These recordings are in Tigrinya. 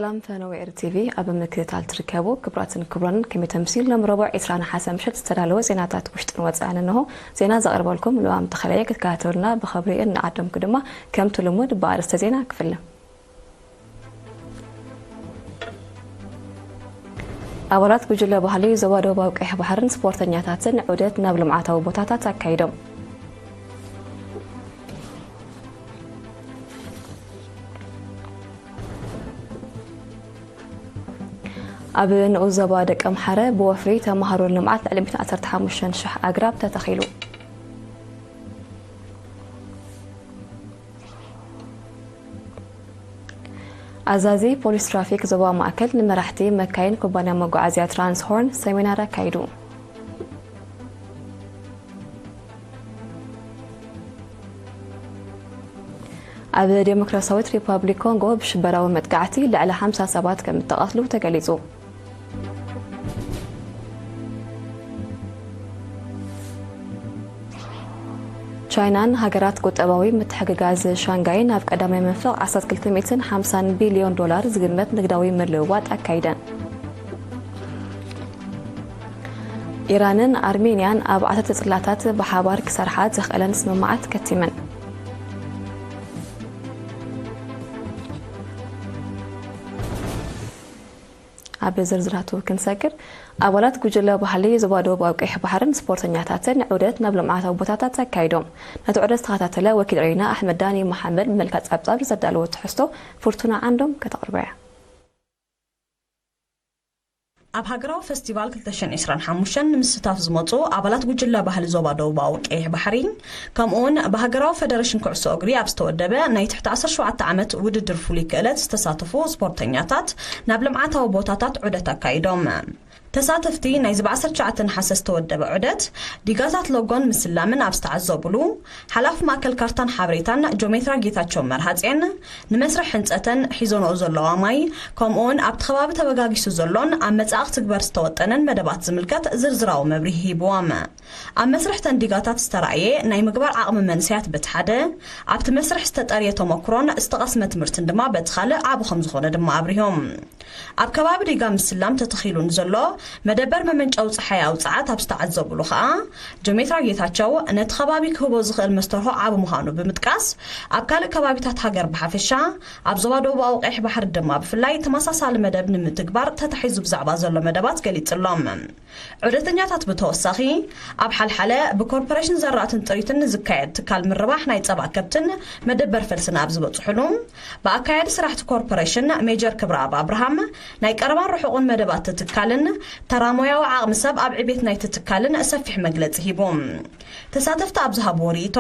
ሰላም ፈነወ ኤር ቲቪ ኣብ ምክትታል ትርከቡ ክቡራትን ክቡራንን፣ ከመይ ተምሲል ሎም ረቡዕ ዕስራ ነሓሰ ምሸት ዝተዳለወ ዜናታት ውሽጥን ወጻእን እንሆ። ዜና ዘቕርበልኩም ልዋም ተኸለየ። ክትከታተሉና ብኸብሪ እናዓደምኩ ድማ ከምቲ ልሙድ ብኣርእስተ ዜና ክፍለ። ኣባላት ጉጅለ ባህሊ ዞባ ደቡባዊ ቀይሕ ባሕርን ስፖርተኛታትን ዑደት ናብ ልምዓታዊ ቦታታት ኣካይዶም። ኣብ ንኡስ ዞባ ደቀምሓረ ብወፍሪ ተምሃሮ ልምዓት ልዕሊ ሚእትን ዓሰርተ ሓሙሽተን ሽሕ ኣግራብ ተተኺሉ። ኣዛዚ ፖሊስ ትራፊክ ዞባ ማእከል ንመራሕቲ መካይን ኩባንያ መጓዓዝያ ትራንስሆርን ሰሚናር ኣካይዱ። ኣብ ዴሞክራሲያዊት ሪፓብሊክ ኮንጎ ብሽበራዊ መጥቃዕቲ ልዕሊ ሓምሳ ሰባት ከም እተቐትሉ ተገሊጹ። ቻይናን ሃገራት ቁጠባዊ ምትሕግጋዝ ሻንጋይን ኣብ ቀዳማይ መንፈቕ ዓሰርተ ክልተ ሚእትን ሓምሳን ቢልዮን ዶላር ዝግመት ንግዳዊ ምልውዋጥ ኣካይደን። ኢራንን ኣርሜንያን ኣብ ዓሰርተ ጽላታት ብሓባር ክሰርሓ ዘኽእለን ስምምዓት ከቲመን። ኣብ ዝርዝራቱ ክንሰግር፣ ኣባላት ጉጅለ ባህሊ ዞባ ደቡብ ኣብ ቀይሕ ባሕርን ስፖርተኛታትን ዑደት ናብ ልምዓታዊ ቦታታት ኣካይዶም። ነቲ ዑደት ዝተኸታተለ ወኪል ሬና ኣሕመድ ዳኒ መሓመድ ብመልክዕ ጸብጻብ ዘዳለዎ ትሕዝቶ ፍርቱና ዓንዶም ከተቕርቦ እያ። ኣብ ሃገራዊ ፈስቲቫል ክልተ ሽሕን ዕስራን ሓሙሽተን ንምስታፍ ዝመጹ ኣባላት ጉጅለ ባህሊ ዞባ ደቡባዊ ቀይሕ ባሕሪ፣ ከምኡውን ብሃገራዊ ፈደረሽን ኩዕሶ እግሪ ኣብ ዝተወደበ ናይ ትሕቲ ዓሰርተ ሸውዓተ ዓመት ውድድር ፍሉይ ክእለት ዝተሳተፉ ስፖርተኛታት ናብ ልምዓታዊ ቦታታት ዑደት ኣካይዶም። ተሳተፍቲ ናይዚ ብዓሰርተ ትሽዓተ ነሓሰ ዝተወደበ ዑደት፣ ዲጋታት ሎጎን ምስላምን ኣብ ዝተዓዘቡሉ፣ ሓላፊ ማእከል ካርታን ሓበሬታን ጆሜትራ ጌታቸው መርሃጼን፣ ንመስርሕ ህንጸተን ሒዞንኦ ዘለዋ ማይ፣ ከምኡውን ኣብቲ ከባቢ ተበጋጊሱ ዘሎን ኣብ መጻኢ ክትግበር ዝተወጠነን መደባት ዝምልከት ዝርዝራዊ መብርሂ ሂብዎም። ኣብ መስርሕ ተን ዲጋታት ዝተራእየ ናይ ምግባር ዓቕሚ መንእሰያት በቲ ሓደ፣ ኣብቲ መስርሕ ዝተጠርየ ተመክሮን ዝተቐስመ ትምህርትን ድማ በቲ ካልእ ዓቢ ከም ዝኾነ ድማ ኣብሪሆም። ኣብ ከባቢ ዲጋ ምስላም ተተኺሉ ንዘሎ መደበር መመንጨዊ ጸሓያዊ ጸዓት ኣብ ዝተዓዘቡሉ ከኣ፣ ጆሜትራ ጌታቸው ነቲ ከባቢ ክህቦ ዝኽእል መስተርሆ ዓቢ ምዃኑ ብምጥቃስ፣ ኣብ ካልእ ከባቢታት ሃገር ብሓፈሻ፣ ኣብ ዞባ ደቡባዊ ቀይሕ ባሕሪ ድማ ብፍላይ ተመሳሳሊ መደብ ንምትግባር ተታሒዙ ብዛዕባ ዘሎ መደባት ገሊጽሎም። ዑደተኛታት ብተወሳኺ፣ ኣብ ሓልሓለ ብኮርፖሬሽን ዘራእትን ጥሪትን ንዝካየድ ትካል ምርባሕ ናይ ጸባ ከብትን መደበር ፈልስን ኣብ ዝበጽሑሉ፣ ብኣካያዲ ስራሕቲ ኮርፖሬሽን ሜጀር ክብረኣብ ኣብርሃም ናይ ቀረባን ርሑቕን መደባት ትካልን ተራ ሞያዊ ዓቕሚ ሰብ ኣብ ዕቤት ናይቲ ትካልን ሰፊሕ መግለጺ ሂቡ። ተሳተፍቲ ኣብ ዝሃብዎ ርእይቶ፣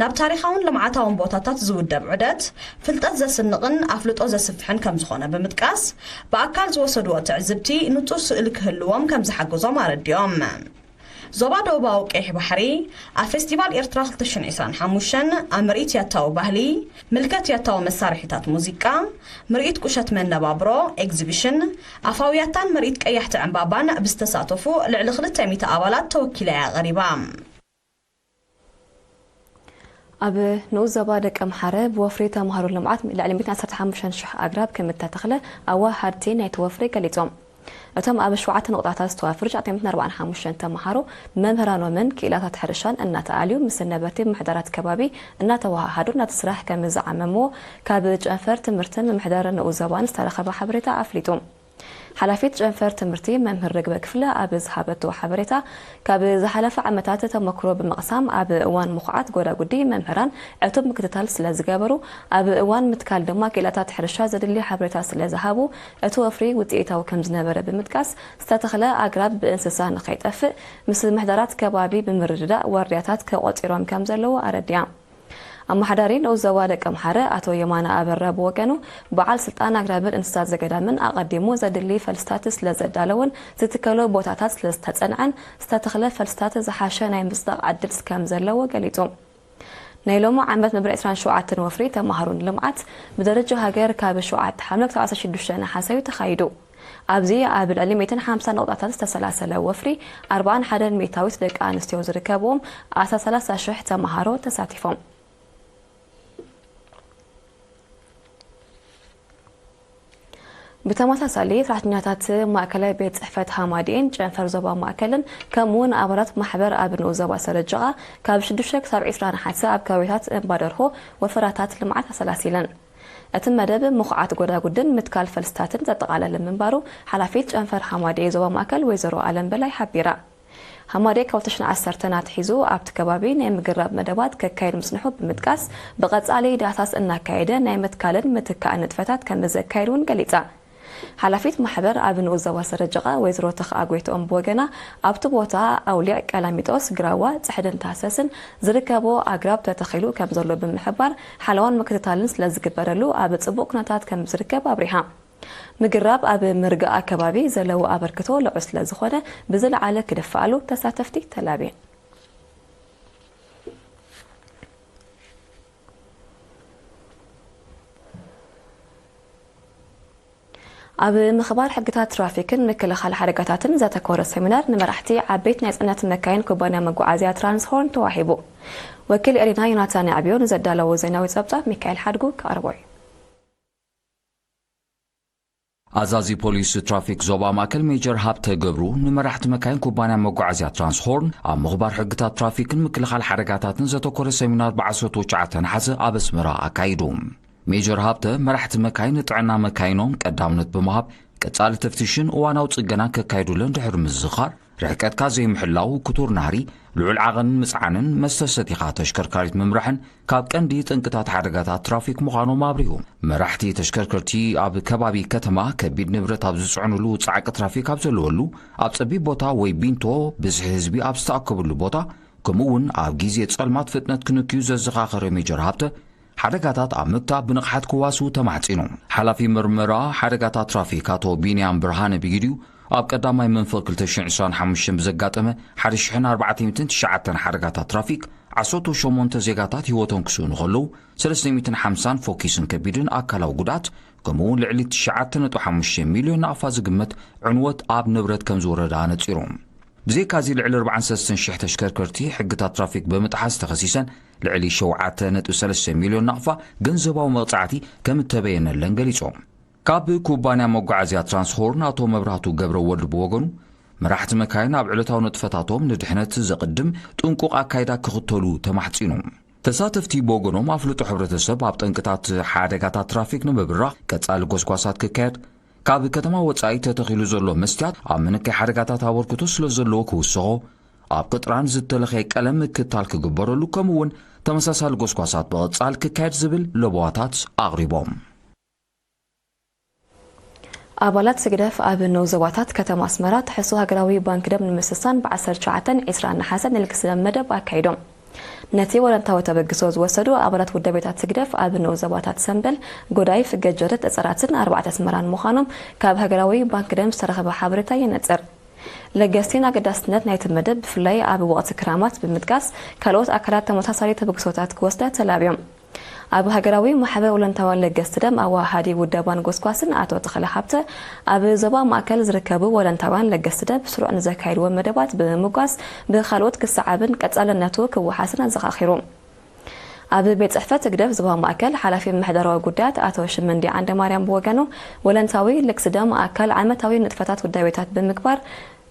ናብ ታሪኻውን ልምዓታውን ቦታታት ዝውደብ ዑደት፣ ፍልጠት ዘስንቕን ኣፍልጦ ዘስፍሕን ከም ዝኾነ ብምጥቃስ፣ ብኣካል ዝወሰድዎ ትዕዝብቲ ንጹር ስእሊ ክህልዎም ከም ዝሓገዞም ኣረዲኦም። ዞባ ደቡባዊ ቀይሕ ባሕሪ፣ ኣብ ፌስቲቫል ኤርትራ ክልተ ሽሕን ዕስራን ሓሙሽተን፣ ኣብ ምርኢት ያታዊ ባህሊ፣ ምልከት ያታዊ መሳርሒታት ሙዚቃ፣ ምርኢት ቁሸት መነባብሮ፣ ኤግዚቢሽን፣ ኣፋውያታን ምርኢት ቀያሕቲ ዕምባባን ብዝተሳተፉ ልዕሊ ክልተ ሚእቲ ኣባላት ተወኪላ እያ ቀሪባ። ኣብ ንኡስ ዞባ ደቀምሓረ ብወፍሪ ተምሃሮ ልምዓት ልዕሊ ሚእትን ዓሰርተ ሓሙሽተን ሽሕ ኣግራብ ከም እተተኽለ ኣወሃድቲ ናይቲ ወፍሪ ገሊጾም። እቶም ኣብ ሸውዓተ ነቑጣታት ዝተዋፈሩ ትሽዓተ ሚእትን ኣርባዓን ሓሙሽተን ተምሃሮ ብመምህራኖምን ክኢላታት ሕርሻን እናተኣልዩ ምስ ነበርቲ ምምሕዳራት ከባቢ እናተወሃሃዱ ናቲ ስራሕ ከም ዝዓመምዎ ካብ ጨንፈር ትምህርትን ምምሕዳር ንኡስ ዞባን ዝተረኸበ ሓበሬታ ኣፍሊጡ። ሓላፊት ጨንፈር ትምህርቲ መምህር ርግበ ክፍለ ኣብ ዝሃበቶ ሓበሬታ፣ ካብ ዝሓለፈ ዓመታት ተመክሮ ብምቕሳም ኣብ እዋን ምኹዓት ጎዳጉዲ መምህራን ዕቱብ ምክትታል ስለ ዝገበሩ፣ ኣብ እዋን ምትካል ድማ ክኢላታት ሕርሻ ዘድሊ ሓበሬታ ስለ ዝሃቡ እቲ ወፍሪ ውፅኢታዊ ከም ዝነበረ ብምጥቃስ፣ ዝተተኽለ ኣግራብ ብእንስሳ ንኸይጠፍእ ምስ ምሕደራት ከባቢ ብምርድዳእ ዋርድያታት ከቖፂሮም ከም ዘለዎ ኣረዲኣ። ኣመሓዳሪ ንኡስ ዞባ ደቀምሓረ ኣቶ የማነ ኣበራ ብወገኑ፣ በዓል ስልጣን ኣግራብን እንስሳት ዘገዳምን ኣቐዲሙ ዘድሊ ፈልስታት ስለ ዘዳለውን ዝትከሉ ቦታታት ስለ ዝተጸንዐን ዝተተኽለ ፈልስታት ዝሓሸ ናይ ምጽዳቕ ዕድል ከም ዘለዎ ገሊጹ። ናይ ሎሚ ዓመት መበል ዕስራን ሸውዓተን ወፍሪ ተማሃሮ ንልምዓት ብደረጃ ሃገር ካብ ሸውዓተ ሓምለ ክሳብ ዓሰርተ ሽዱሽተ ነሓሰ እዩ ተኻይዱ። ኣብዚ ኣብ ልዕሊ ሚእትን ሓምሳን ነቑጣታት ዝተሰላሰለ ወፍሪ ኣርባዓን ሓደን ሚእታዊት ደቂ ኣንስትዮ ዝርከብዎም ኣስታት ሰላሳ ሽሕ ተማሃሮ ተሳቲፎም። ብተመሳሳሊ፣ ሰራሕተኛታት ማእከላይ ቤት ጽሕፈት ሃማዲኤን ጨንፈር ዞባ ማእከልን ከምኡ እውን ኣባላት ማሕበር ኣብ ንኡስ ዞባ ሰረጀቓ ካብ ሽዱሽተ ክሳብ ዕስራ ነሓሰ ኣብ ከባቢታት እምባ ደርሆ ወፈራታት ልምዓት ኣሰላሲለን። እቲ መደብ ምኹዓት ጎዳጉድን ምትካል ፈልስታትን ዘጠቓለለ ምንባሩ ሓላፊት ጨንፈር ሃማዲኤ ዞባ ማእከል ወይዘሮ ኣለም በላይ ሓቢራ። ሃማዴ ካብ ክልተ ሽሕን ዓሰርተን ኣትሒዙ ኣብቲ ከባቢ ናይ ምግራብ መደባት ከካይድ ምጽንሑ ብምጥቃስ፣ ብቐጻሊ ዳህሳስ እናካየደ ናይ ምትካልን ምትካእን ንጥፈታት ከም ዘካይድ እውን ገሊጻ። ሓላፊት ማሕበር ኣብ ንኡስ ዞባ ሰረጀቓ ወይዘሮ ተኽኣ ጎይትኦም ብወገና፣ ኣብቲ ቦታ ኣውሊዕ፣ ቀላሚጦስ፣ ግራዋ፣ ጽሕድን ታህሰስን ዝርከቦ ኣግራብ ተተኺሉ ከም ዘሎ ብምሕባር፣ ሓለዋን ምክትታልን ስለ ዝግበረሉ ኣብ ጽቡቕ ኩነታት ከም ዝርከብ ኣብሪሃ። ምግራብ ኣብ ምርጋእ ኣከባቢ ዘለዎ ኣበርክቶ ልዑል ስለ ዝኾነ፣ ብዝለዓለ ክድፈኣሉ ተሳተፍቲ ተላብየን። ኣብ ምኽባር ሕግታት ትራፊክን ምክልኻል ሓደጋታትን ዘተኮረ ሰሚናር ንመራሕቲ ዓበይቲ ናይ ጽዕነት መካይን ኩባንያ መጓዓዝያ ትራንስሆርን ተዋሂቡ። ወኪል ኤሪና ዮናታን ኣዕብዮ ንዘዳለዎ ዜናዊ ጸብጻብ ሚካኤል ሓድጉ ከቕርቦ እዩ። ኣዛዚ ፖሊስ ትራፊክ ዞባ ማእከል ሜጀር ሃብተ ገብሩ ንመራሕቲ መካይን ኩባንያ መጓዓዝያ ትራንስሆርን ኣብ ምኽባር ሕግታት ትራፊክን ምክልኻል ሓደጋታትን ዘተኮረ ሰሚናር ብዓሰርተ ትሽዓተ ነሓሰ ኣብ ኣስመራ ኣካይዱ። ሜጀር ሃብተ፣ መራሕቲ መካይን ንጥዕና መካይኖም ቀዳምነት ብምሃብ፣ ቀጻሊ ተፍትሽን እዋናዊ ጽገናን ከካይዱለን ድሕሪ ምዝኻር፣ ርሕቀትካ ዘይምሕላው፣ ክቱር ናህሪ፣ ልዑል ዓቐንን ምጽዓንን፣ መስተ ሰቲኻ ተሽከርካሪት ምምራሕን ካብ ቀንዲ ጠንቅታት ሓደጋታት ትራፊክ ምዃኖም ኣብሪሁ። መራሕቲ ተሽከርከርቲ ኣብ ከባቢ ከተማ ከቢድ ንብረት ኣብ ዝጽዕኑሉ፣ ጻዕቂ ትራፊክ ኣብ ዘለወሉ፣ ኣብ ጸቢብ ቦታ ወይ ቢንቶ ብዝሒ ህዝቢ ኣብ ዝተኣከበሉ ቦታ፣ ከምኡ እውን ኣብ ግዜ ጸልማት ፍጥነት ክንክዩ ዘዘኻኸረ ሜጀር ሃብተ፣ ሓደጋታት ኣብ ምክታብ ብንቕሓት ክዋስኡ ተማሕጺኑ። ሓላፊ መርመራ ሓደጋታት ትራፊክ ኣቶ ቢንያም ብርሃነ ብግዲኡ፣ ኣብ ቀዳማይ መንፈቅ ክልተ ሽሕን ዕስራን ሓሙሽተን ብዘጋጠመ ሓደ ሽሕን ኣርባዕተ ሚእትን ትሽዓተን ሓደጋታት ትራፊክ፣ ዓሰርተ ሸሞንተ ዜጋታት ህይወቶም ክስእኑ ከለዉ፣ ሰለስተ ሚእትን ሓምሳን ፎኪስን ከቢድን ኣካላዊ ጉድኣት፣ ከምኡ እውን ልዕሊ ትሽዓተ ነጥቢ ሓሙሽተ ሚልዮን ናቕፋ ዝግመት ዕንወት ኣብ ንብረት ከም ዝወረደ ኣነጺሩ። ብዘይካዚ፣ ልዕሊ ኣርባዓን ሰለስተን ሽሕ ተሽከርከርቲ ሕግታት ትራፊክ ብምጥሓስ ተኸሲሰን፣ ልዕሊ ሸውዓተ ነጥቢ ሰለስተ ሚልዮን ናቕፋ ገንዘባዊ መቕጻዕቲ ከም እተበየነለን ገሊጾም። ካብ ኩባንያ መጓዓዝያ ትራንስሆርን ኣቶ መብራህቱ ገብረ ወልድ ብወገኑ፣ መራሕቲ መካይን ኣብ ዕለታዊ ንጥፈታቶም ንድሕነት ዘቕድም ጥንቁቕ ኣካይዳ ክኽተሉ ተማሕጺኑ። ተሳተፍቲ ብወገኖም፣ ኣፍልጦ ሕብረተሰብ ኣብ ጠንቅታት ሓደጋታት ትራፊክ ንምብራኽ ቀጻሊ ጎስጓሳት ክካየድ፣ ካብ ከተማ ወጻኢ ተተኺሉ ዘሎ መስትያት ኣብ ምንካይ ሓደጋታት ኣበርክቶ ስለ ዘለዎ ክውሰኾ፣ ኣብ ቅጥራን ዝተለኸየ ቀለም ምክትታል ክግበረሉ፣ ከምኡ እውን ተመሳሳሊ ጎስጓሳት ብቐጻል ክካየድ ዝብል ለበዋታት ኣቕሪቦም። ኣባላት ህግደፍ ኣብ ንኡስ ዞባታት ከተማ ኣስመራ ትሕዝቶ ሃገራዊ ባንክ ደም ንምስሳን ብ ዓሰርተ ትሽዓተን ዕስራን ነሓሰ ንልግሲ ደም መደብ ኣካይዶም። ነቲ ወለንታዊ ተበግሶ ዝወሰዱ ኣባላት ውዳቤታት ህግደፍ ኣብ ንኡስ ዞባታት ሰምበል፣ ጎዳይፍ፣ ገጀረት፣ ጸጸራትን ኣርባዕተ ኣስመራን ምዃኖም ካብ ሃገራዊ ባንክ ደም ዝተረኸበ ሓበሬታ የነጽር። ለገስቲን ኣገዳስነት ናይቲ መደብ ብፍላይ ኣብ ወቕቲ ክራማት ብምጥቃስ፣ ካልኦት ኣካላት ተመሳሳሊ ተበግሶታት ክወስዳ ተላብዮም። ኣብ ሃገራዊ ማሕበር ወለንታውያን ለገስቲ ደም ኣወሃሃዲ ውዳባን ጎስጓስን ኣቶ ተኽለ ሃብተ፣ ኣብ ዞባ ማእከል ዝርከቡ ወለንታውያን ለገስቲ ደም ብስሩዕ ንዘካየድዎ መደባት ብምምጓስ፣ ብኻልኦት ክሰዓብን ቀጻልነቱ ክወሓስን ኣዘኻኺሩ። ኣብ ቤት ጽሕፈት ህግደፍ ዞባ ማእከል ሓላፊ ምሕደራዊ ጉዳያት ኣቶ ሽመንዲ ዓንደማርያም ብወገኑ፣ ወለንታዊ ልግሲ ደም ኣካል ዓመታዊ ንጥፈታት ውዳቤታት ብምግባር፣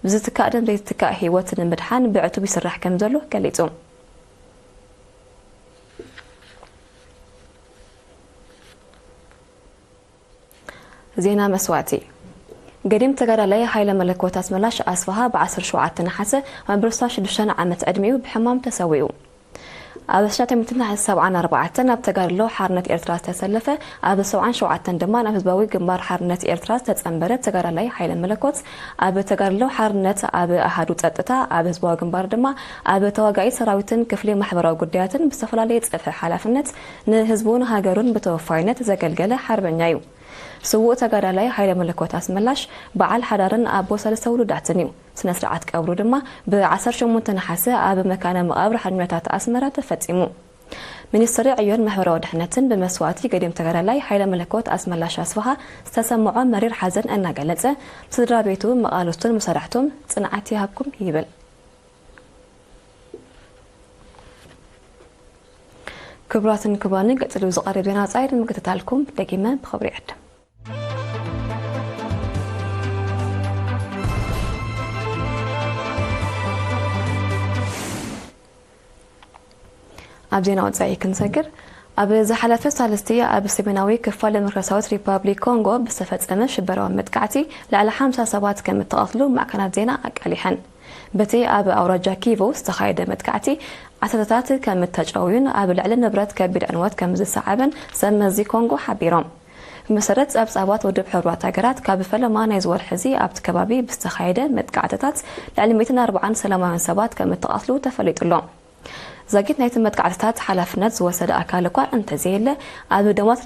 ብዝትካእ ደም ዘይትካእ ህይወት ንምድሓን ብዕቱብ ይስራሕ ከም ዘሎ ገሊጹ። ዜና መስዋእቲ። ገዲም ተጋዳላይ ሃይለ መለኮት ኣስመላሽ ኣስፍሃ ብ ዓሰርተ ሸውዓተ ነሓሰ ኣብ ዕስራን ሽዱሽተን ዓመት ዕድሚኡ ብሕማም ተሰዊኡ። ኣብ ኣሽሓት ሚእትን ሰብዓን ኣርባዕተን ኣብ ተጋድሎ ሓርነት ኤርትራ ዝተሰለፈ፣ ኣብ ሰብዓን ሸውዓተን ድማ ናብ ህዝባዊ ግንባር ሓርነት ኤርትራ ዝተጸንበረ ተጋዳላይ ሃይለ መለኮት፣ ኣብ ተጋድሎ ሓርነት፣ ኣብ ኣሃዱ ጸጥታ፣ ኣብ ህዝባዊ ግንባር ድማ ኣብ ተዋጋኢ ሰራዊትን ክፍሊ ማሕበራዊ ጉዳያትን ብዝተፈላለየ ጽፍሒ ሓላፍነት ንህዝቡን ሃገሩን ብተወፋይነት ዘገልገለ ሓርበኛ እዩ። ስዉእ ተጋዳላይ ሃይለ መለኮት ኣስመላሽ በዓል ሓዳርን ኣቦ ሰለስተ ውሉዳትን እዩ። ስነ ስርዓት ቀብሩ ድማ ብ ዓሰርተ ሸሞንተ ነሓሰ ኣብ መካነ መቓብር ሓርበኛታት ኣስመራ ተፈጺሙ። ሚኒስትሪ ዕዮን ማሕበራዊ ድሕነትን ብመስዋእቲ ገዲም ተጋዳላይ ሃይለ መለኮት ኣስመላሽ ኣስፍሃ ዝተሰምዖ መሪር ሓዘን እናገለጸ፣ ስድራ ቤቱ፣ መቓልስቱን መሳርሕቱን ጽንዓት ይሃብኩም ይብል። ክቡራትን ክቡራንን፣ ቀጺሉ ዝቐርብ ዜና ወጻኢ ንምክትታልኩም ደጊመ ብኽብሪ ይዕድም። ኣብ ዜና ወጻኢ ክንሰግር፣ ኣብ ዝሓለፈ ሳልስቲ ኣብ ሰሜናዊ ክፋል ዲሞክራሲያዊት ሪፓብሊክ ኮንጎ ብዝተፈጸመ ሽበራዊ መጥቃዕቲ ልዕሊ ሓምሳ ሰባት ከም እተቐትሉ ማዕከናት ዜና ኣቃሊሐን። በቲ ኣብ ኣውራጃ ኪቮ ዝተኻየደ መጥቃዕቲ ዓሰርተታት ከም እተጨውዩን ኣብ ልዕሊ ንብረት ከቢድ ዕንወት ከም ዝሰዓበን ሰብ መዚ ኮንጎ ሓቢሮም። ብመሰረት ጸብጻባት ውድብ ሕቡራት ሃገራት፣ ካብ ፈለማ ናይዚ ወርሒ እዚ ኣብቲ ከባቢ ብዝተኻየደ መጥቃዕትታት ልዕሊ ሚእትን ኣርባዓን ሰላማውያን ሰባት ከም እተቐትሉ ተፈሊጡ ኣሎ። ዛጊት ናይቲ መጥቃዕትታት ሓላፍነት ዝወሰደ ኣካል እኳ እንተዘየለ፣ ኣብ ደማት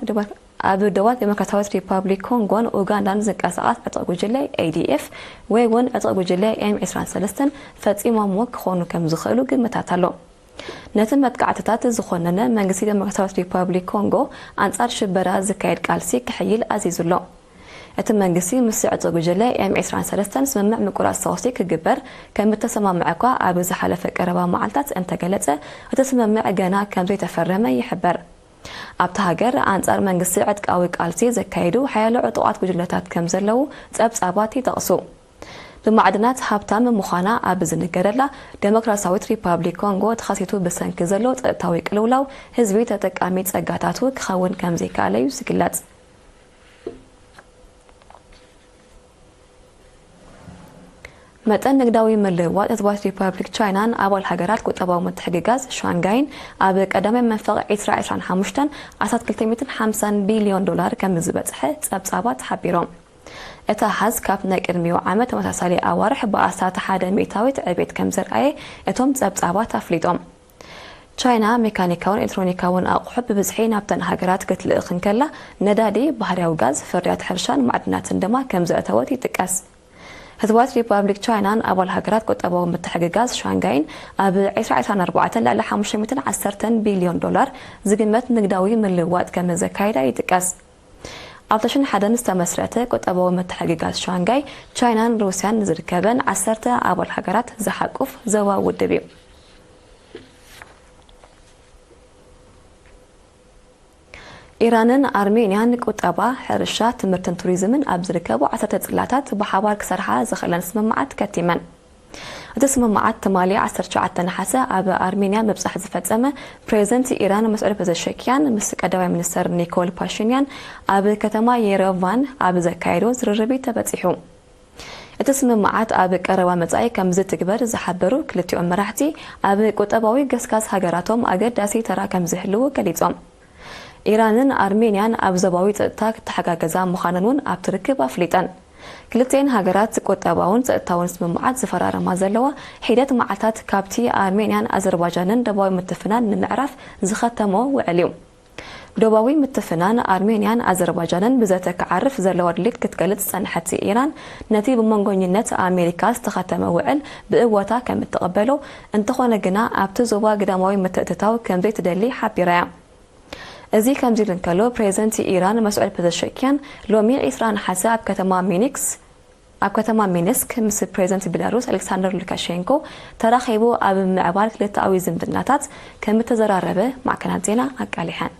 ኣብ ደቡብ ዴሞክራሲያዊት ሪፓብሊክ ኮንጎን ኡጋንዳን ዝንቀሳቐስ ዕጥቂ ጉጅለ ኤ ዲ ኤፍ ወይ እውን ዕጥቂ ጉጅለ ኤም ዕስራን ሰለስተን ፈጺሞምዎ ክኾኑ ከም ዝኽእሉ ግምታት ኣሎ። ነቲ መጥቃዕትታት ዝኾነነ መንግስቲ ዴሞክራሲያዊት ሪፓብሊክ ኮንጎ ኣንጻር ሽበራ ዝካየድ ቃልሲ ክሕይል ኣዚዙ ኣሎ። እቲ መንግስቲ ምስ ዕጥቂ ጉጅለ ኤም ዕስራን ሰለስተን ስምምዕ ምቁራጽ ተኹሲ ክግበር ከም እተሰማምዐ እኳ ኣብ ዝሓለፈ ቀረባ መዓልታት እንተገለጸ፣ እቲ ስምምዕ ገና ከም ዘይተፈረመ ይሕበር። ኣብታ ሃገር ኣንጻር መንግስቲ ዕጥቃዊ ቃልሲ ዘካየዱ ሓያሎ ዕጡቓት ጉጅለታት ከም ዘለዉ ጸብጻባት ይጠቕሱ። ብማዕድናት ሃብታም ምዃና ኣብ ዝንገረላ ዴሞክራሲያዊት ሪፓብሊክ ኮንጎ፣ ተኸሲቱ ብሰንኪ ዘሎ ጸጥታዊ ቅልውላው ህዝቢ ተጠቃሚ ጸጋታቱ ክኸውን ከም ዘይከኣለ እዩ ዝግለጽ። መጠን ንግዳዊ ምልውዋጥ ህዝባዊት ሪፓብሊክ ቻይናን ኣባል ሃገራት ቁጠባዊ ምትሕግጋዝ ሻንጋይን ኣብ ቀዳማይ መንፈቕ ዕስራ ዕስራን ሓሙሽተን ኣስታት ክልተ ሚእትን ሓምሳን ቢልዮን ዶላር ከም ዝበጽሐ ጸብጻባት ሓቢሮም። እቲ ኣሃዝ ካብ ናይ ቅድሚኡ ዓመት ተመሳሳሊ ኣዋርሕ ብኣስታት ሓደ ሚእታዊት ዕቤት ከም ዘርኣየ እቶም ጸብጻባት ኣፍሊጦም። ቻይና ሜካኒካውን ኤሌክትሮኒካውን ኣቑሑ ብብዝሒ ናብተን ሃገራት ክትልእኽ እንከላ፣ ነዳዲ፣ ባህርያዊ ጋዝ፣ ፍርያት ሕርሻን ማዕድናትን ድማ ከም ዘእተወት ይጥቀስ። ህዝባዊት ሪፓብሊክ ቻይናን ኣባል ሃገራት ቁጠባዊ ምትሕግጋዝ ሻንጋይን ኣብ ዕስራ ዕስራን ኣርባዕተን ልዕሊ ሓሙሽተ ሚእትን ዓሰርተን ቢልዮን ዶላር ዝግመት ንግዳዊ ምልውዋጥ ከም ዘካየዳ ይጥቀስ። ኣብ ተሽን ሓደን ዝተመስረተ ቁጠባዊ ምትሕግጋዝ ሻንጋይ፣ ቻይናን ሩስያን ዝርከበን ዓሰርተ ኣባል ሃገራት ዝሓቁፍ ዞባ ውድብ እዩ። ኢራንን ኣርሜንያን ቁጠባ፣ ሕርሻ፣ ትምህርትን ቱሪዝምን ኣብ ዝርከቡ ዓሰርተ ጽላታት ብሓባር ክሰርሓ ዝኽእለን ስምምዓት ከቲመን። እቲ ስምምዓት ትማሊ ዓሰርተ ትሽዓተ ነሓሰ ኣብ ኣርሜንያ ምብጻሕ ዝፈጸመ ፕሬዝደንት ኢራን መስዑድ ፐዘሸኪያን ምስ ቀዳማይ ሚኒስተር ኒኮል ፓሽንያን ኣብ ከተማ የረቫን ኣብ ዘካየዶ ዝርርብ እዩ ተበጺሑ። እቲ ስምምዓት ኣብ ቀረባ መጻኢ ከም ዝትግበር ዝሓበሩ ክልቲኦም መራሕቲ፣ ኣብ ቁጠባዊ ገስጋስ ሃገራቶም ኣገዳሲ ተራ ከም ዝህልዎ ገሊጾም። ኢራንን ኣርሜንያን ኣብ ዞባዊ ጸጥታ ክተሓጋገዛ ምዃነን እውን ኣብቲ ርክብ ኣፍሊጠን። ክልቲኤን ሃገራት ቁጠባውን ጸጥታውን ስምምዓት ዝፈራረማ ዘለዋ ሒደት መዓልታት፣ ካብቲ ኣርሜንያን ኣዘርባጃንን ደቡባዊ ምትፍናን ንምዕራፍ ዝኸተሞ ውዕል እዩ። ዶባዊ ምትፍናን ኣርሜንያን ኣዘርባጃንን ብዘተ ክዓርፍ ዘለዋ ድሌት ክትገልጽ ዝጸንሐት ኢራን፣ ነቲ ብመንጎኝነት ኣሜሪካ ዝተኸተመ ውዕል ብእወታ ከም እትቕበሎ፣ እንተኾነ ግና ኣብቲ ዞባ ግዳማዊ ምትእትታው ከም ዘይትደሊ ሓቢራ እያ። እዚ ከምዚ ኢሉ እንከሎ፣ ፕሬዝደንት ኢራን መስዑድ ፐዘሸኪያን ሎሚ ዕስራ ነሓሰ ኣብ ከተማ ሚኒክስ ኣብ ከተማ ሚንስክ ምስ ፕሬዝደንት ቤላሩስ ኣሌክሳንደር ሉካሼንኮ ተራኺቡ ኣብ ምዕባል ክልተኣዊ ዝምድናታት ከም እተዘራረበ ማዕከናት ዜና ኣቃሊሐን።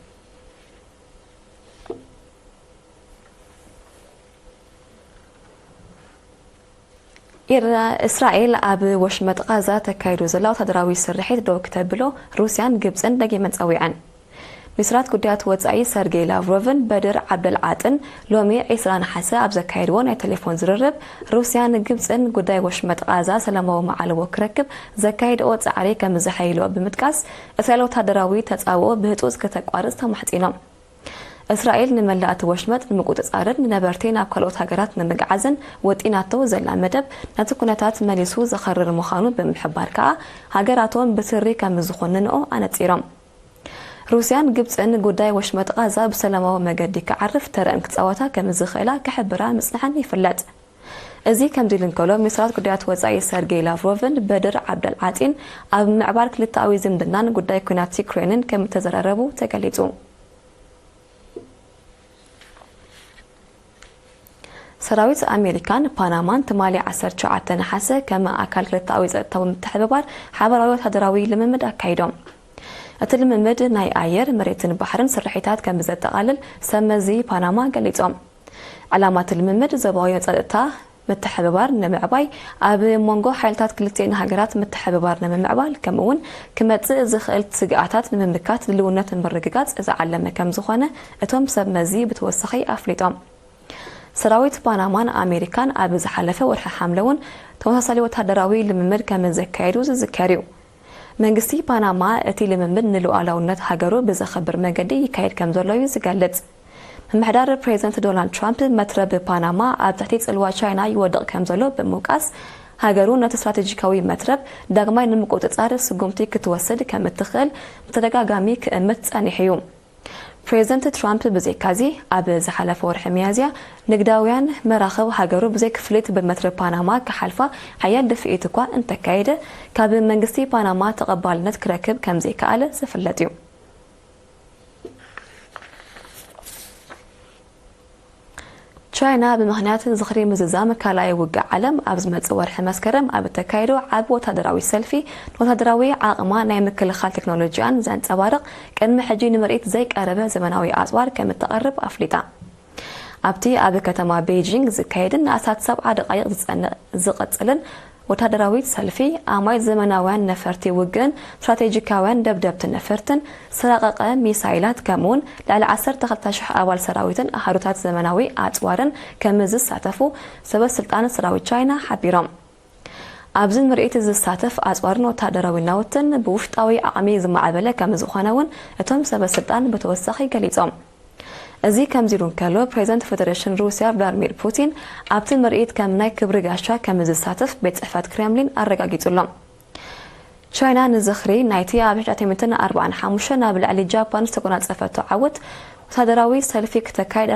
ኢራ-፣ እስራኤል ኣብ ወሽመጥ ቃዛ ተካይዶ ዘላ ወታደራዊ ስርሒት ደው ክተብሎ ሩስያን ግብጽን ደጊመን ጸዊዐን። ሚኒስትራት ጉዳያት ወጻኢ ሰርጌይ ላቭሮቭን በድር ዓብደል ዓጥን ሎሚ ዕስራ ነሓሰ ኣብ ዘካየድዎ ናይ ቴሌፎን ዝርርብ፣ ሩስያን ግብጽን ጉዳይ ወሽመጥ ቃዛ ሰላማዊ መዓልቦ ክረክብ ዘካየድኦ ጻዕሪ ከም ዘሐይልኦ ብምጥቃስ፣ እስራኤል ወታደራዊ ተጻብኦ ብህጹጽ ከተቋርጽ ተማሕጺኖም። እስራኤል ንመላእ እቲ ወሽመጥ ንምቁጽጻርን ንነበርቲ ናብ ካልኦት ሃገራት ንምግዓዝን ወጢናቶ ዘላ መደብ፣ ነቲ ኩነታት መሊሱ ዘኸርር ምዃኑ ብምሕባር ከኣ፣ ሃገራቶም ብትሪ ከም ዝኾንንኦ ኣነጺሮም። ሩስያን ግብጽን ጉዳይ ወሽመጥ ቃዛ ብሰላማዊ መገዲ ክዓርፍ ተረአን ክጻወታ ከም ዝኽእላ ክሕብራ ምጽንሐን ይፍለጥ። እዚ ከምዚ ኢሉ እንከሎ፣ ሚኒስትራት ጉዳያት ወጻኢ ሰርጌይ ላቭሮቭን በድር ዓብደል ዓጢን ኣብ ምዕባል ክልተኣዊ ዝምድናን ጉዳይ ኲናት ዩክሬንን ከም እተዘራረቡ ተገሊጹ። ሰራዊት ኣሜሪካን ፓናማን ትማሊ ዓሰርተ ትሽዓተ ነሓሰ ከም ኣካል ክልተኣዊ ጸጥታዊ ምትሕብባር ሓበራዊ ወታደራዊ ልምምድ ኣካይዶም። እቲ ልምምድ ናይ ኣየር፣ መሬትን ባሕርን ስርሒታት ከም ዘጠቓልል ሰብ መዚ ፓናማ ገሊጾም። ዕላማ እቲ ልምምድ ዞባዊ ጸጥታ ምትሕብባር ንምዕባይ፣ ኣብ መንጎ ሓይልታት ክልቲኤን ሃገራት ምትሕብባር ንምምዕባል፣ ከምኡ እውን ክመጽእ ዝኽእል ስግኣታት ንምምካት ድልውነት ንምርግጋጽ ዝዓለመ ከም ዝኾነ እቶም ሰብ መዚ ብተወሳኺ ኣፍሊጦም። ሰራዊት ፓናማን ኣሜሪካን ኣብ ዝሓለፈ ወርሒ ሓምለ እውን ተመሳሳሊ ወተሃደራዊ ልምምድ ከም ዘካየዱ ዝዝከር እዩ። መንግስቲ ፓናማ እቲ ልምምድ ንሉዓላውነት ሃገሩ ብዘኸብር መገዲ ይካየድ ከም ዘሎ እዩ ዝገልጽ። ምምሕዳር ፕሬዚደንት ዶናልድ ትራምፕ መትረብ ፓናማ ኣብ ትሕቲ ጽልዋ ቻይና ይወድቕ ከም ዘሎ ብምውቃስ፣ ሃገሩ ነቲ ስትራቴጂካዊ መትረብ ዳግማይ ንምቁጽጻር ስጉምቲ ክትወስድ ከም እትኽእል ብተደጋጋሚ ክእምት ጸኒሑ እዩ። ፕሬዚደንት ትራምፕ ብዘይካዚ፣ ኣብ ዝሓለፈ ወርሒ ሚያዝያ ንግዳውያን መራኽብ ሃገሩ ብዘይ ክፍሊት ብመትረብ ፓናማ ክሓልፋ ሓያል ድፍኢት እኳ እንተካየደ፣ ካብ መንግስቲ ፓናማ ተቐባልነት ክረክብ ከም ዘይከኣለ ዝፍለጥ እዩ። ቻይና ብምኽንያት ዝኽሪ ምዝዛም ካልኣይ ውግእ ዓለም ኣብ ዝመጽእ ወርሒ መስከረም ኣብ እተካይዶ ዓቢ ወታደራዊ ሰልፊ፣ ንወታደራዊ ዓቕማ ናይ ምክልኻል ቴክኖሎጂኣን ዘንጸባርቕ ቅድሚ ሕጂ ንምርኢት ዘይቀረበ ዘመናዊ ኣጽዋር ከም እተቐርብ ኣፍሊጣ። ኣብቲ ኣብ ከተማ ቤይጂንግ ዝካየድን ንኣስታት ሰብዓ ደቓይቕ ዝጸንቕ ዝቕጽልን ወታደራዊ ሰልፊ፣ ኣማይ ዘመናውያን ነፈርቲ ውግእን ስትራቴጂካውያን ደብደብቲ ነፈርትን፣ ዝተራቐቐ ሚሳይላት፣ ከምኡውን ልዕሊ ዓሰርተ ክልተ ሽሕ ኣባል ሰራዊትን ኣሃዱታት ዘመናዊ ኣጽዋርን ከም ዝሳተፉ ሰበ ስልጣን ሰራዊት ቻይና ሓቢሮም። ኣብዚ ምርኢት ዝሳተፍ ኣጽዋርን ወታደራዊ ናውትን ብውሽጣዊ ዓቕሚ ዝማዕበለ ከም ዝኾነ እውን እቶም ሰበ ስልጣን ብተወሳኺ ገሊጾም። እዚ ከምዚ ኢሉ እንከሎ፣ ፕሬዚደንት ፌደሬሽን ሩስያ ቭላድሚር ፑቲን ኣብቲ ምርኢት ከም ናይ ክብሪ ጋሻ ከም ዝሳተፍ ቤት ጽሕፈት ክሬምሊን ኣረጋጊጹ ኣሎ። ቻይና ንዝኽሪ ናይቲ ኣብ ሽዱሽተ ሚእትን ኣርባዓን ሓሙሽተን ኣብ ልዕሊ ጃፓን ዝተጎናጸፈቶ ዓወት፣ ወታደራዊ ሰልፊ ክተካይድ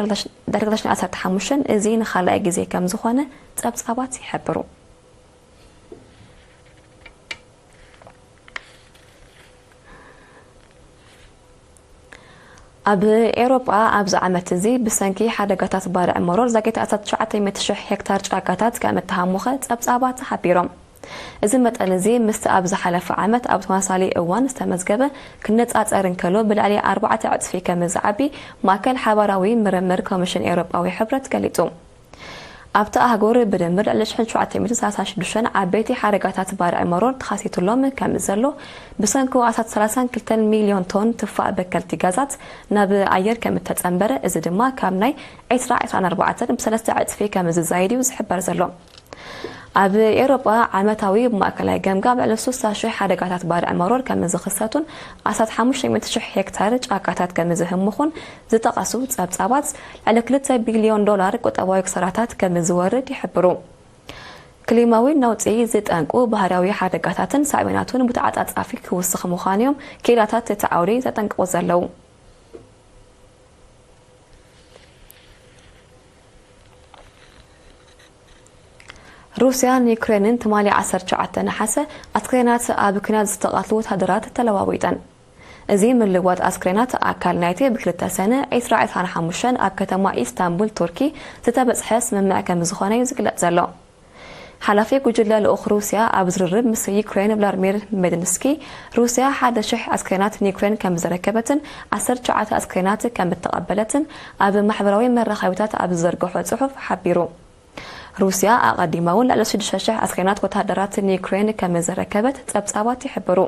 ድሕሪ ክልተ ሽሕን ዓሰርተ ሓሙሽተን፣ እዚ ንኻልኣይ ግዜ ከም ዝኾነ ጸብጻባት ይሕብሩ። ኣብ ኤውሮጳ ኣብዚ ዓመት እዚ ብሰንኪ ሓደጋታት ባርዕ መሮር ዛጊት ኣስታት ትሽዓተ ሚእቲ ሽሕ ሄክታር ጫካታት ከም እተሃሙኸ ጸብጻባት ሓቢሮም። እዚ መጠን እዚ ምስቲ ኣብ ዝሓለፈ ዓመት ኣብ ተመሳሳሊ እዋን ዝተመዝገበ ክነጻጸር እንከሎ ብልዕሊ ኣርባዕተ ዕጽፊ ከም ዝዓቢ ማእከል ሓባራዊ ምርምር ኮሚሽን ኤውሮጳዊ ሕብረት ገሊጹ። ኣብታ ኣህጉር ብድምር ልዕሊ ሽሕን ትሽዓተ ሚእትን ሰላሳን ሽዱሽተን ዓበይቲ ሓደጋታት ባርዕ መሮር ተኸሲቱሎም ከም ዘሎ፣ ብሰንኩ ኣስታት ሰላሳን ክልተን ሚልዮን ቶን ትፋእ በከልቲ ጋዛት ናብ ኣየር ከም እተጸንበረ፣ እዚ ድማ ካብ ናይ ዕስራ ዕስራን ኣርባዕተን ብሰለስተ ዕጽፊ ከም ዝዛይድ እዩ ዝሕበር ዘሎ። ኣብ ኤውሮጳ ዓመታዊ ብማእከላይ ገምጋም ልዕሊ ስሳ ሽሕ ሓደጋታት ባርዕ መሮር ከም ዝኽሰቱን ኣስታት ሓሙሽተ ሚእቲ ሽሕ ሄክታር ጫካታት ከም ዝህምኹን ዝጠቐሱ ጸብጻባት፣ ልዕሊ ክልተ ቢልዮን ዶላር ቁጠባዊ ክሳራታት ከም ዝወርድ ይሕብሩ። ክሊማዊ ነውጺ ዝጠንቁ ባህርያዊ ሓደጋታትን ሳዕቤናቱን ብተዓጻጻፊ ክውስኽ ምዃኑ እዮም ክኢላታት እቲ ዓውዲ ዘጠንቅቑ ዘለዉ። ሩስያን ዩክሬንን ትማሊ ዓሰርተ ትሽዓተ ነሓሰ ኣስክሬናት ኣብ ኲናት ዝተቐትሉ ወተሃደራት ተለዋዊጠን። እዚ ምልዋጥ ኣስክሬናት ኣካል ናይቲ ብክልተ ሰነ ዕስራ ዕስራን ሓሙሽተን ኣብ ከተማ ኢስታንቡል ቱርኪ ዝተበጽሐ ስምምዕ ከም ዝኾነ እዩ ዝግለጽ ዘሎ። ሓላፊ ጉጅለ ልኡኽ ሩስያ ኣብ ዝርርብ ምስ ዩክሬን ቭላድሚር ሜድንስኪ፣ ሩስያ ሓደ ሽሕ ኣስክሬናት ንዩክሬን ከም ዘረከበትን ዓሰርተ ትሽዓተ ኣስክሬናት ከም እተቐበለትን ኣብ ማሕበራዊ መራኸቢታት ኣብ ዝዘርግሖ ጽሑፍ ሓቢሩ። ሩስያ ኣቐዲማ እውን ልዕሊ ሽዱሽተ ሽሕ ኣስክሬናት ወተሃደራት ንዩክሬን ከም ዘረከበት ጸብጻባት ይሕብሩ።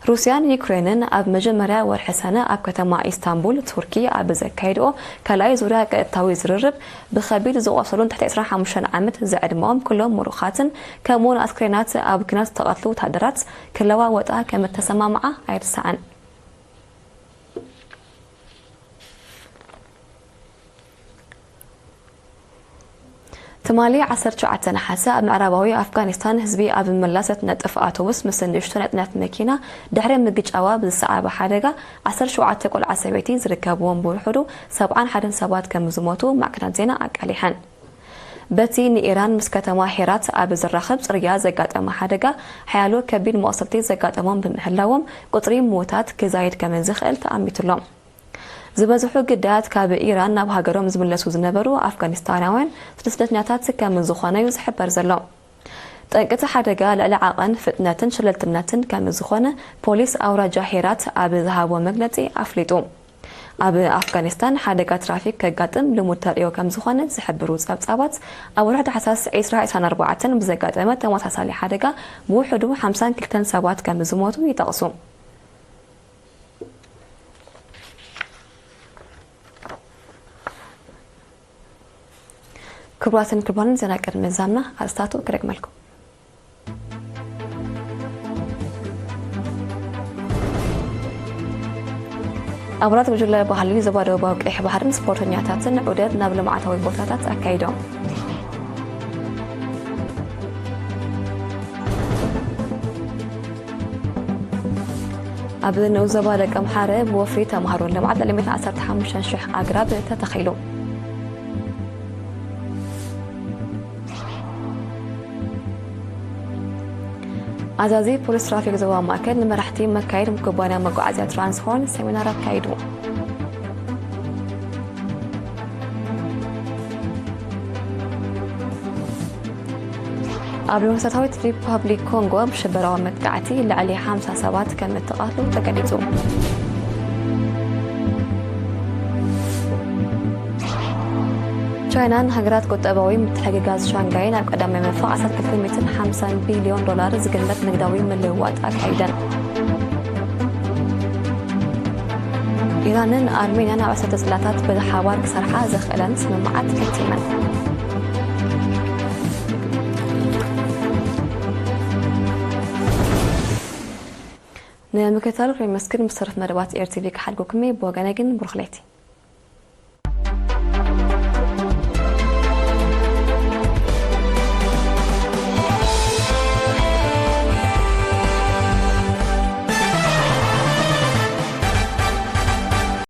ሩስያን ዩክሬንን ኣብ መጀመርያ ወርሒ ሰነ ኣብ ከተማ ኢስታንቡል ቱርኪ ኣብ ዘካየድኦ ካልኣይ ዙርያ ቀጥታዊ ዝርርብ፣ ብኸቢድ ዝቖሰሉን ትሕቲ ዕስራን ሓሙሽተን ዓመት ዝዕድመኦም ኩሎም ምሩኻትን ከምኡውን ኣስክሬናት ኣብ ኲናት ዝተቐትሉ ወተሃደራት ክለዋወጣ ከም እተሰማምዓ ኣይርሳዕን። ትማሊ ዓሰርተ ትሽዓተ ነሓሰ ኣብ ምዕራባዊ ኣፍጋኒስታን ህዝቢ ኣብ ምምላስ እትነጥፍ ኣውቶቡስ ምስ ንእሽቶ ናይ ጽዕነት መኪና ድሕሪ ምግጫዋ ብዝሰዓበ ሓደጋ ዓሰርተ ሸውዓተ ቆልዓ ሰበይቲ ዝርከብዎም ብውሑዱ ሰብዓን ሓደን ሰባት ከም ዝሞቱ ማዕከናት ዜና ኣቃሊሐን። በቲ ንኢራን ምስ ከተማ ሄራት ኣብ ዝራኸብ ጽርግያ ዘጋጠመ ሓደጋ ሓያሎ ከቢድ መቑሰልቲ ዘጋጠሞም ብምህላዎም ቁጽሪ ምዉታት ክዛይድ ከም ዝኽእል ተኣሚቱሎም። ዝበዝሑ ግዳያት ካብ ኢራን ናብ ሃገሮም ዝምለሱ ዝነበሩ ኣፍጋኒስታናውያን ስደተኛታት ከም ዝኾነ እዩ ዝሕበር ዘሎ። ጠንቂ እቲ ሓደጋ ልዕሊ ዓቐን፣ ፍጥነትን ሸለልትነትን ከም ዝኾነ ፖሊስ ኣውራጃ ሄራት ኣብ ዝሃቦ መግለጺ ኣፍሊጡ። ኣብ ኣፍጋኒስታን ሓደጋ ትራፊክ ከጋጥም ልሙድ ተርእዮ ከም ዝኾነ ዝሕብሩ ጸብጻባት፣ ኣብ ወርሒ ታሕሳስ ዕስራ ዕስራን ኣርባዕተን ብዘጋጠመ ተመሳሳሊ ሓደጋ ብውሕዱ ሓምሳን ክልተን ሰባት ከም ዝሞቱ ይጠቕሱ። ክቡራትን ክቡራንን፣ ዜና ቅድሚ ምዛምና ኣርእስታቱ ክደግመልኩም። ኣባላት ጉጅለ ባህሊ ዞባ ደቡባዊ ቀይሕ ባሕርን ስፖርተኛታትን ዑደት ናብ ልምዓታዊ ቦታታት ኣካይዶም። ኣብ ንኡስ ዞባ ደቀምሓረ ብወፍሪ ተምሃሮ ልምዓት ልዕሊ ሚእትን ዓሰርተ ሓሙሽተን ሽሕ ኣግራብ ተተኺሉ። ኣዛዚ ፖሊስ ትራፊክ ዞባ ማእከል ንመራሕቲ መካይን ኩባንያ መጓዓዝያ ትራንስሆርን ሰሚናር ኣካይዱ። ኣብ ዲሞክራሲያዊት ሪፓብሊክ ኮንጎ ብሽበራዊ መጥቃዕቲ ልዕሊ ሓምሳ ሰባት ከም እተቓትሉ ተገሊጹ። ቻይናን ሃገራት ቁጠባዊ ምትሕግጋዝ ሻንጋይን ኣብ ቀዳማይ ምርፋቕ ዓሰርተ ክልተ ሚእትን ሓምሳን ቢልዮን ዶላር ዝግመት ንግዳዊ ምልውዋጥ ኣካይደን። ኢራንን ኣርሜንያን ኣብ ዕስራ ጽላታት ብሓባር ክሰርሓ ዘኽእለን ስምምዓት ከቲመን። ንምክትታል ክሪመስክን ብሰሩፍ መደባት ኤር ቲቪ ክሓልኩኩም እየ። ብወገነይ ግን ብሩኽ ለይቲ።